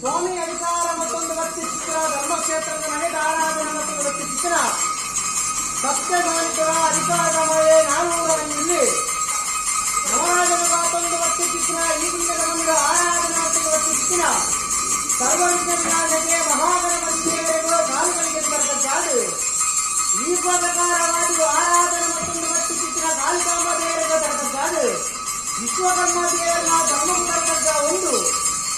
ಸ್ವಾಮಿ ಅಧಿಕಾರ ಮತ್ತೊಂದು ಭಕ್ತಿ ಚಿತ್ರ ಧರ್ಮಕ್ಷೇತ್ರದ ಮನೆದ ಆರಾಧನೆ ಮತ್ತೊಂದು ಭಕ್ತಿ ಚಿತ್ರ ಸತ್ಯಗಾನಿತರ ಅಧಿಕಾರಮಯೇ ನಾನೂರರಲ್ಲಿ ನವರಾಜನ ಮತ್ತೊಂದು ಭಕ್ತಿ ಚಿತ್ರ ಈ ಗುಂಡದ ಮಂದಿರ ಆರಾಧನಾರ್ಥಿಗೆ ಭಕ್ತಿ ಚಿತ್ರ ಸರ್ವಜ್ಞ ವಿನಾಶಕ್ಕೆ ಮಹಾಗಣಪತಿಯವರೆಗೂ ಕಾಲುಗಳಿಗೆ ಬರ್ತದ್ದಾದು ಈ ಪ್ರಕಾರವಾಗಿ ಆರಾಧನೆ ಮತ್ತೊಂದು ಭಕ್ತಿ ಚಿತ್ರ ಕಾಳಿಕಾಂಬ ದೇವರಿಗೆ ತರತದ್ದಾದು ವಿಶ್ವಕರ್ಮ ದೇವರನ್ನ ಧರ್ಮವು ತರತದ್ದ ಒಂದು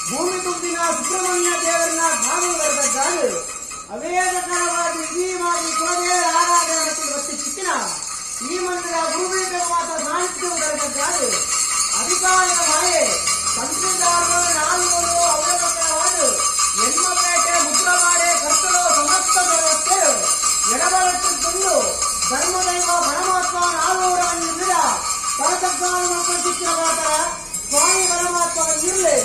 ಭೂಮಿ ತುಂಬಿನ ಸುಬ್ರಹ್ಮಣ್ಯ ದೇವರನ್ನ ಕಾನೂನು ಬರೆದದ್ದಾದು ಅವೇದಕರವಾಗಿ ಇದೀವಾಗಿ ಕುಲದೇವರ ಆರಾಧನೆ ಮತ್ತು ಭಕ್ತಿ ಚಿತ್ತಿನ ಈ ಮಂದಿರ ಗುರುಪೀಠ ಮಾತ ಸಾಹಿತ್ಯವು ಬರೆದದ್ದಾದು ಅಧಿಕಾರದ ಮಾಯೆ ತಂತ್ರಿದಾರರು ನಾಲ್ವರು ಅವಲಂಬಕರವಾದ ಎನ್ಮಪೇಟೆ ಮುದ್ರಮಾಡೆ ಕರ್ತರು ಸಮಸ್ತ ಧರ್ಮಸ್ಥರು ಎಡಬಲಟ್ಟಿದ್ದುಂಡು ಧರ್ಮದೈವ ಪರಮಾತ್ಮ ನಾಲ್ವರ ನಿಲ್ಲ ತರತಗ್ಗಾನು ಚಿತ್ರ ಮಾತರ ಸ್ವಾಮಿ ಪರಮಾತ್ಮ ಇರಲಿ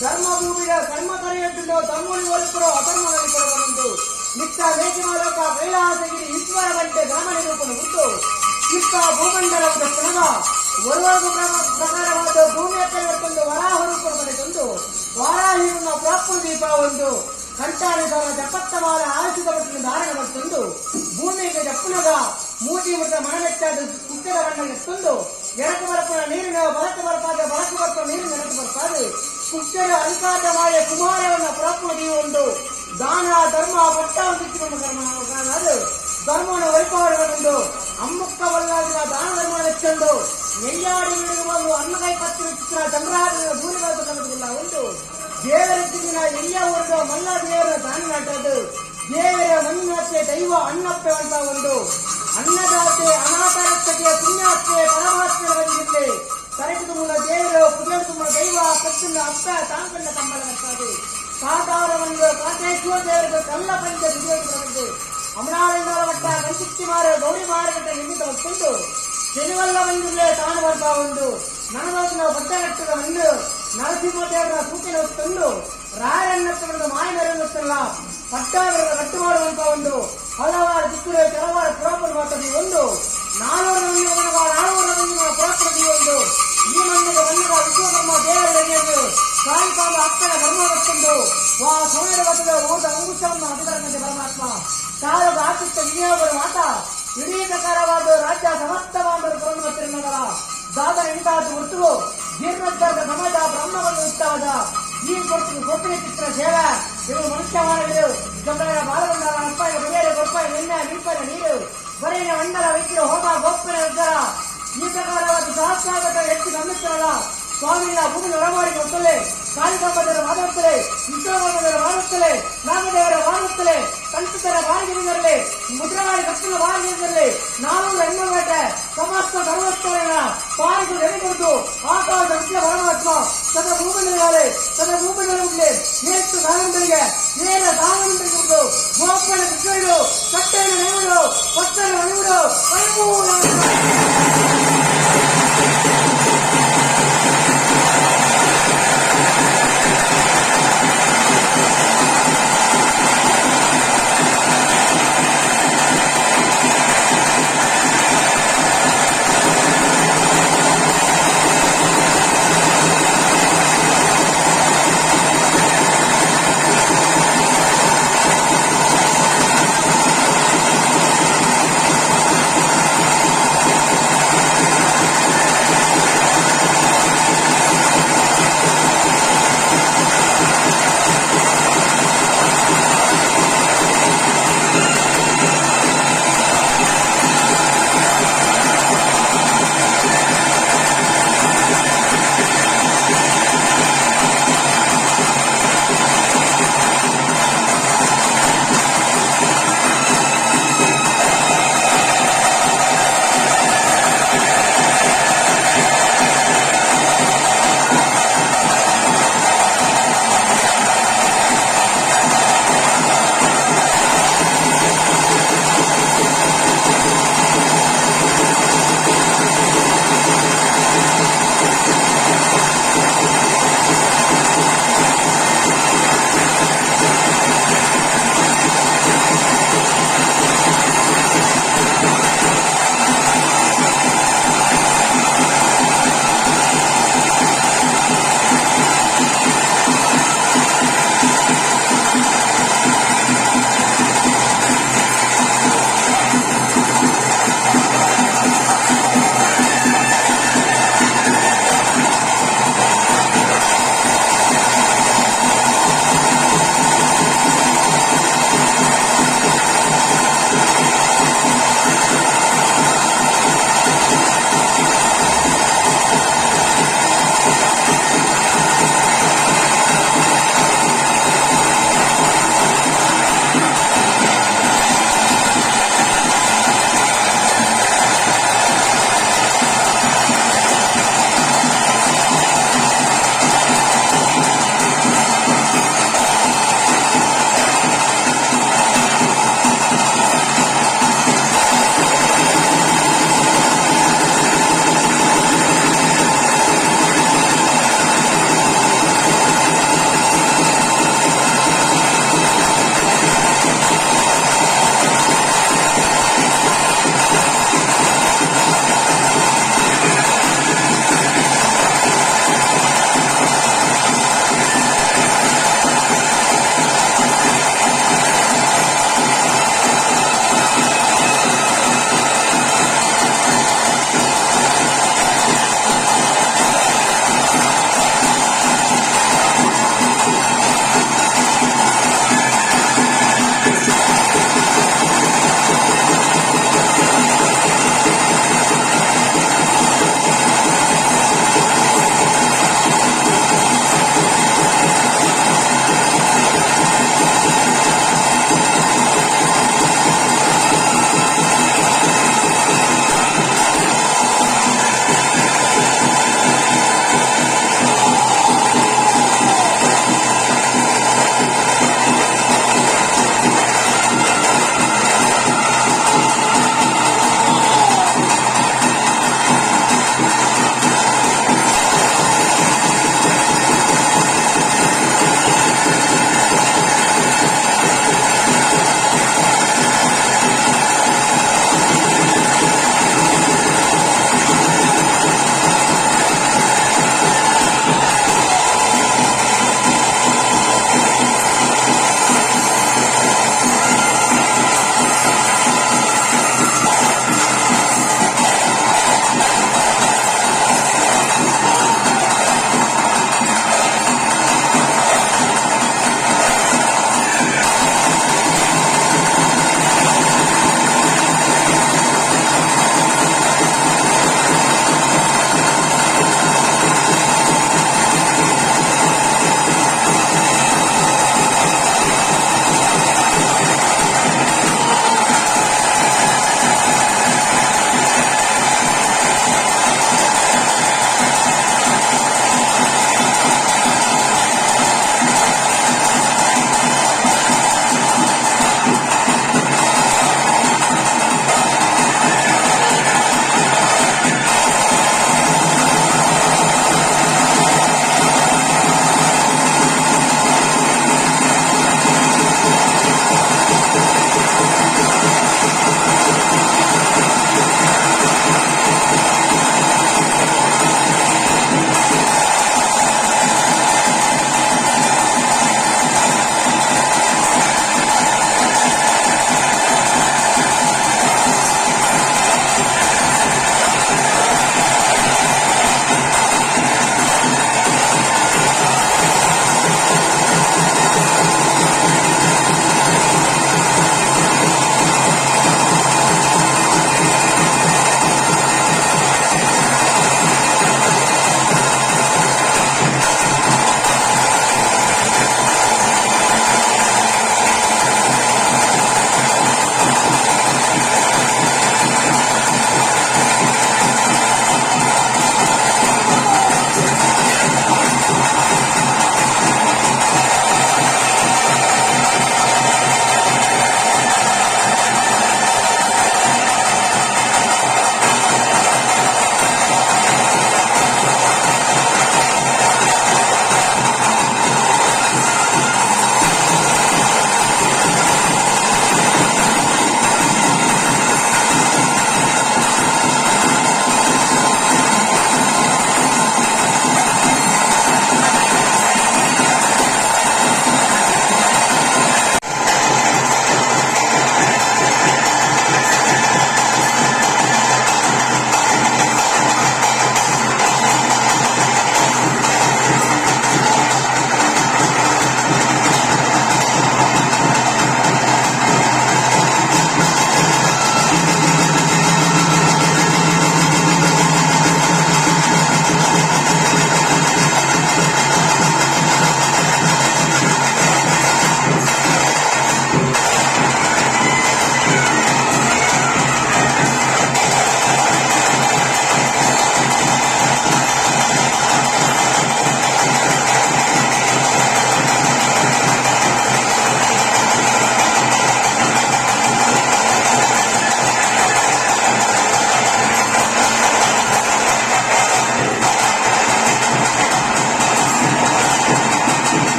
ಧರ್ಮ ಭೂಮಿಯ ಕರ್ಮ ಕರೆಯಟ್ಟಿದ್ದು ಧರ್ಮನಿ ಒಲಿಪುರೋ ಅಧರ್ಮ ಒಲಿಪುರವನೊಂದು ನಿತ್ಯ ಮೇಘಮಾಲೋಕ ಕೈಲಾಸಗಿರಿ ಈಶ್ವರ ಬಂಟೆ ಧರ್ಮ ನಿರೂಪಣ ಉಂಟು ಚಿಕ್ಕ ಭೂಮಂಡಲದ ಪುನಃ ಒರುವರ್ಗು ಪ್ರಕಾರವಾದ ಭೂಮಿಯ ಕೈವತ್ತೊಂದು ವರಾಹ ರೂಪಣ ಪಡೆದೊಂದು ವಾರಾಹಿರುನ ಪ್ರಾಪ್ತ ದೀಪ ಒಂದು ಕಂಠಾನುಸಾರ ಜಪತ್ತಮಾಲ ಆಯುಷದ ಮಟ್ಟಿನ ಧಾರಣ ಮತ್ತೊಂದು ಭೂಮಿಗೆ ಜಪ್ಪುನಗ ಮೂತಿ ಮೃತ ಮನಮೆಚ್ಚಾದ ಕುಕ್ಕದ ಬಣ್ಣ ಎತ್ತೊಂದು ಎಡಕು ಬರಪುನ ನೀರಿನ ಬಲಕ್ಕೆ ಬರಪಾದ ಬಲಕ್ಕೆ ಬರ್ಪುನ ನೀರಿನ ಎಡಕು ಬರ್ಪಾದು ಕುಕ್ಕದ ಅಧಿಕಾರದ ಮಾಯ ಕುಮಾರವನ್ನ ಪ್ರಾಪ್ತ ಒಂದು ದಾನ ಧರ್ಮ ಪಟ್ಟ ಒಂದು ಕರ್ಮ ಅದು ಧರ್ಮವನ್ನು ವೈಪಾಡುವನೊಂದು ಅಮ್ಮುಕ್ಕವಲ್ಲಾದಿನ ದಾನ ಧರ್ಮ ನೆಚ್ಚಂಡು ನೆಯ್ಯಾಡಿ ಒಂದು ಅನ್ನಕೈ ಪತ್ತಿ ಚಿತ್ರ ಚಂದ್ರಾದಿನ ಭೂಮಿಗಳ ಕನ್ನಡದಿಲ್ಲ ಒಂದು ದೇವರ ಎಲ್ಲಿಯ ಊರದ ಮಲ್ಲ ದೇವರ ದಾನ ನಾಟದು ದೇವರ ಮಣ್ಣಾತೆ ದೈವ ಅಣ್ಣಪ್ಪೆ ಅಂತ ಒಂದು ಅನ್ನದಾತೆ ಅನಾಥ ರಕ್ಷಕೆ ಪುಣ್ಯಾತ್ಮೆ ಪರಮಾತ್ಮನ ಬಂದಿದ್ದೆ ಕರೆದು ತುಂಬ ದೇವರು ಪುಜೆ ತುಂಬ ದೈವ ಕತ್ತುಲ್ಲ ಅಪ್ಪ ತಾಂಕಂಡ ಕಂಬಳ ಬರ್ತಾರೆ ಕಾತಾರವನ್ನು ಕಾಟೇಶ್ವರ ದೇವರಿಗೆ ಕಲ್ಲ ಪಂಚ ವಿಜಯ ಅಮರಾಳಿಂದರ ಮಟ್ಟ ಕಂಚಿಕ್ಕಿ ಮಾರ ಗೌರಿ ಮಾರಗಟ್ಟ ನಿರ್ಮಿತ ವಸ್ತುಂಟು ಶನಿವಲ್ಲ ಬಂದಿರಲೇ ತಾನು ಬರ್ತಾ ಒಂದು ನನಗೋದಿನ ಬಟ್ಟೆಗಟ್ಟದ ಒಂದು ನರಸಿಂಹ ದೇವರ ಸೂಚಿನ ಹೊತ್ತುಂಡು ರಾಯರನ್ನತ್ತವರದ ಮಾಯ ಮೆರವತ್ತಲ್ಲ ಪಟ್ಟಾಗರದ ಕಟ್ಟು ಮಾಡುವಂತ ಒಂದು ಹಲವಾರು ದಿಕ್ಕುಗಳು ಕೆಲವಾರು ಪುರಾಪನ ಮಾತದಿ ಒಂದು ನಾನೂರ ನಾನೂರ ಪುರಾಪನದಿ ಒಂದು ಈ ಮಣ್ಣಿಗೆ ಮಣ್ಣಿನ ವಿಶ್ವಕರ್ಮ ದೇವರ ಕಾಳಿಕಾಂಬ ಅಕ್ಕನ ಧರ್ಮ ಹೊತ್ತುಂಡು ವಾ ಸಮಯದ ಬತ್ತದ ಊಟ ಅಂಗುಶವನ್ನು ಅಧಿಕಾರದಂತೆ ಪರಮಾತ್ಮ ಕಾಲದ ಆತಿಥ್ಯ ವಿನಿಯೋಗದ ಮಾತ ಇಡೀ ಪ್ರಕಾರವಾದ ರಾಜ್ಯ ಸಮಸ್ತ ಬಾಂಧವರು ಪುರಂದ ತಿರುಮಗಳ ದಾದನ ಇಂತಾದ ಗುರುತುಗಳು ಜೀರ್ಣೋದ್ಧಾರದ ಸಮಾಜ ಬ್ರಹ್ಮವನ್ನು ಉತ್ತಮದ ಈ ಕೊಡ್ತು ಗೊತ್ತಿನ ಚಿತ್ರ ಸೇವೆ ಇವರು ಮನುಷ್ಯ ಮಾನವರು ಜೊತೆಯ ಬಾಲಗೊಂಡರ ಅಪ್ಪಾಯ ಬಗೆಯ ಗೊಪ್ಪಾಯ ನಿನ್ನ ನಿಂಪನ ನೀರು ಬರೆಯ ಮಂಡಲ ವೈದ್ಯ ಹೋಮ ಗೋಪನ ಉದ್ಧಾರ ಈ ಪ್ರಕಾರವಾದ ಸಹಸ್ರಾಗತ ಹೆಚ್ಚು ಗಮನಿಸಿರಲ್ಲ ಸ್ವಾಮಿಯ ಭೂಮಿ ಒಳಮಾಡಿ ಕೊಡ್ತಲೆ ಕಾಳಿಕಾಂಬದೇವರ ವಾದತ್ತಲೆ ವಿಶ್ವಕರ್ಮದೇವರ ವಾದತ್ತಲೆ ನಾಗದೇವರ ವಾದತ್ತಲೆ ಕಂಟುತರ ಬಾರಿಗಿರಿದರಲ್ಲಿ ಮುದ್ರವಾಡಿ ಕತ್ತಿನ ಬಾರಿಗಿರಿದರಲ್ಲಿ ನಾನೂರ ಎಣ್ಣೆ ಸಮಸ್ತ ಧರ್ಮಸ್ಥಳ ಪಾರಿಗೂ ನೆನೆಕೊಡ್ತು ಆಕಾಶ ವಿಷ್ಣ ಪರಮಾತ್ಮ ತನ್ನ ಭೂಮಂಡಲಗಾಲೆ ತನ್ನ ಭೂಮಂಡಲ ಉಡ್ಲೆ ಏತ್ತು ದಾನಂದರಿಗೆ ಏನ ದಾನಂದರಿಗೆ ಉಂಟು ಗೋಪನ ಕೃಷ್ಣರು ಕಟ್ಟೆಯನ್ನು ನೆನೆಗಳು ಪಟ್ಟಣ ನೆನೆಗಳು ಪರಿಪೂರ್ಣ.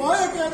ಪಾರ್ವತಿ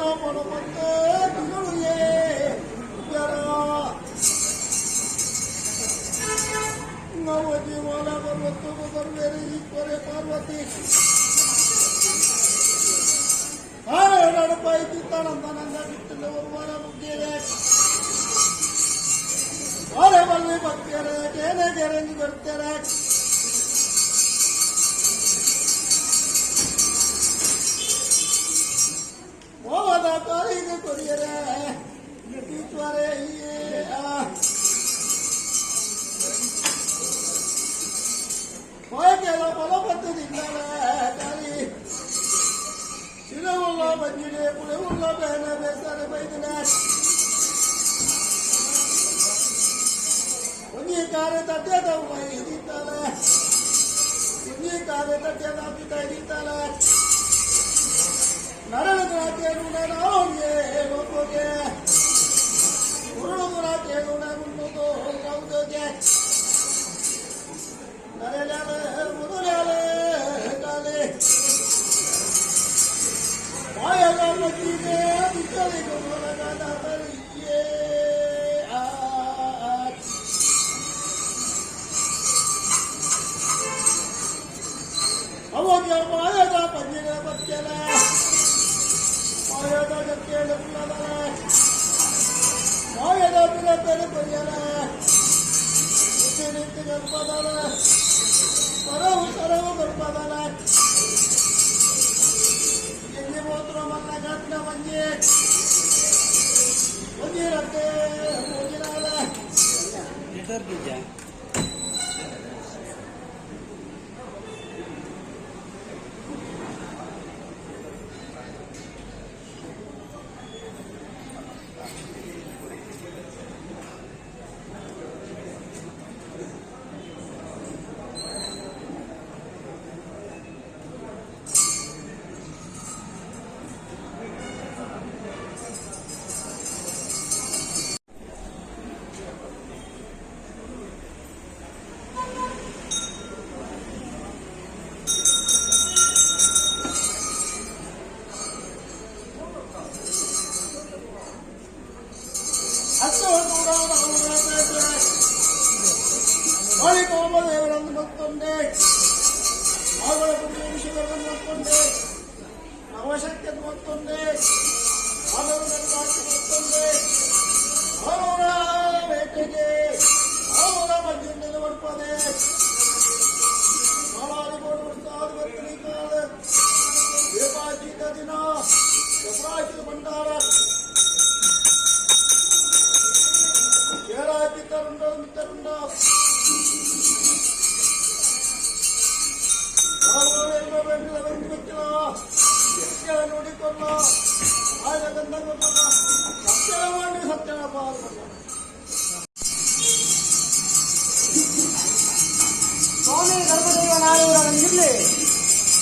ಸ್ವಾಮಿ ಧರ್ಮದೇವ ನಾಯೂರವನ್ನಿಲ್ಲಿ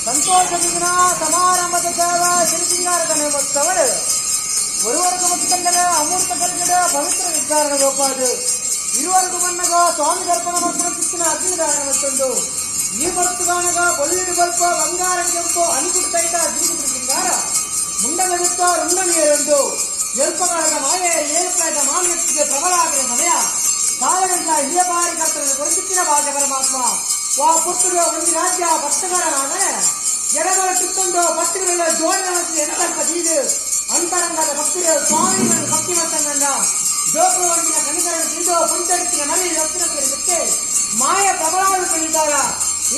ಸಂತೋಷ ದಿನ ಸಮಾರಂಭದ ಸೇವ ಸಿರಿಸಿಂಗಾರದ ನೇಮೋತ್ಸವರು ஒருவருக்கு முத்தண்டன அமூர்த்த கல்விட ಪವಿತ್ರ ವಿಚಾರಣ ಗೋಪಾದು ಇರುವರೆಗೂ ಮನ್ನಗ ಸ್ವಾಮಿ ದರ್ಪಣ ಮತ್ತು ಅಗ್ನಿದಾರಣ ಮತ್ತೊಂದು ಈ ಮರುತುಗಾನಗ ಬೊಳ್ಳಿಡು ಬಲ್ಪ ಬಂಗಾರ ಕೆಂಪು ಅನುಕುಟ ತೈತ ಜಿಗುಡು ಸಿಂಗಾರ ಮುಂಡಗಡುತ್ತ ರುಂಡ ನೀರೊಂದು ಎಲ್ಪಗಾಳದ ಮಾಯೆ ಏಳುಪ್ರಾಯದ ಮಾನ್ಯತ್ತಿಗೆ ಪ್ರಬಲಾಗಿನ ಸಮಯ ಕಾಲಗಂಟ ಹಿರಿಯ ಬಾರಿ ಕರ್ತನ ಕೊರಚಿತ್ತಿನ ಭಾಗ ಪರಮಾತ್ಮ ವಾ ಪುಟ್ಟುಡು ಒಂದು ರಾಜ್ಯ ಭಕ್ತಗಾರನಾಗನೆ ಎಡಬಲ ಟಿತ್ತೊಂದು ಭಕ್ತಗಳೆಲ್ಲ ಜೋಡಣೆ ಎಂತಲ್ಪ ದೀದು ಅಂತರಂಗದ ಭಕ್ತರು ಸ್ವಾಮಿಗಳನ್ನು ಭಕ್ತಿ ಮತ್ತಂಗಂಡ ಜೋಕುವಂದಿನ ಕನಿಕರಣ ತಿಳಿದು ಪುಂಚರಿತ್ತಿನ ಮರಿ ಭಕ್ತರ ಬಿಟ್ಟೆ ಮಾಯ ಪ್ರಬಲಾದ ಬೆಳೀತಾರ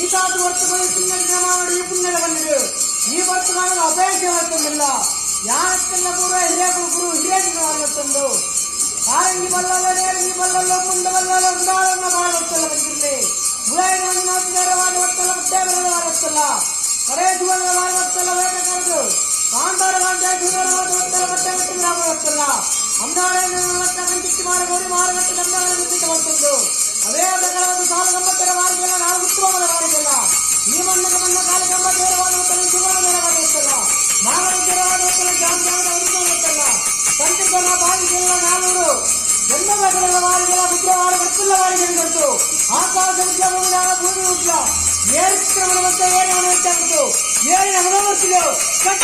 ಈತಾತು ವರ್ತುಗಳು ಪುಣ್ಯ ದಿನಮಾನಡು ಈ ಪುಣ್ಯದ ಬಂದಿರು ಈ ವರ್ತುಗಳನ್ನು ಅಪೇಕ್ಷೆ ಮಾಡ್ತಂದಿಲ್ಲ ಯಾರತ್ತೆಲ್ಲ ಪೂರ್ವ ಹಿರಿಯ ಗುರು ಹಿರಿಯ ದಿನವಾಗಿರ್ತಂದು ಕಾರಂಗಿ ಬಲ್ಲಲ್ಲ ನೇರಂಗಿ ಬಲ್ಲಲ್ಲ ಮುಂಡ ಬಲ್ಲಲ್ಲ ಉಂಡಾಳನ್ನ ಬಾಳವತ್ತಲ್ಲ ಬಂದಿರಲಿ ಮುಲಾಯಿನ ಮಂಜುನಾಥಿದಾರವಾದ ಒತ್ತಲ್ಲ ಬಟ್ಟೆ ವಾರತ್ತಲ್ಲ ಕಡೆ ಜೀವನ ವಾರವತ್ತಲ್ಲ ವೇಟ ಕರೆದು ಕಾಂತಾರ ಕಾಂತ ಜೀವನವಾದ ಒತ್ತಲ್ಲ ಬಟ್ಟೆ ಬಟ್ಟೆ ಗ್ರಾಮ ಒತ್ತಲ್ಲ ಅಂದಾಳ ಒತ್ತ ಕಂಚಿಕ್ಕಿ ಮಾರ ಗೋರಿ ಮಾರಗಟ್ಟೆ ಗಂಧಾಳ ನಿರ್ಮಿತ ಬರ್ತದ್ದು ಅವೇ ಪ್ರಕಾರವಾದ ಸಾಲ ಗಂಬತ್ತರ ವಾರಿಗೆಲ್ಲ ನಾಲ್ಕು ಉತ್ತಮವಾದ ವಾರಿಗೆಲ್ಲ ಈ ಮಣ್ಣದ ಮಣ್ಣ ಕಾಲ ಗಂಬ ದೇರವಾದ ಒತ್ತಲ್ಲ ಜೀವನ ದೇರವಾದ ಒತ್ತಲ್ಲ ಮಾನವ ದೇರವಾದ ಒತ್ತಲ್ಲ ಜಾಮ ಜಾಮದ ಒತ್ತಲ್ಲ ಪಂಚಜನ ಬಾವಿಗೆಲ್ಲ ನಾನೂರು ಜನ್ಮಗಳ ವಾರಿಗೆಲ್ಲ ಮುದ್ರವಾರ ಗೊತ್ತಿಲ್ಲ ವಾರಿಗೆ ಗೊತ್ತು ಆಕಾಶ ಉಜ್ಜ ಭೂಮಿದಾನ ಭೂಮಿ ಉಜ್ಜ ಏಳು ಏಳು ಮನವರ್ತಿಗಳು ಕಟ್ಟ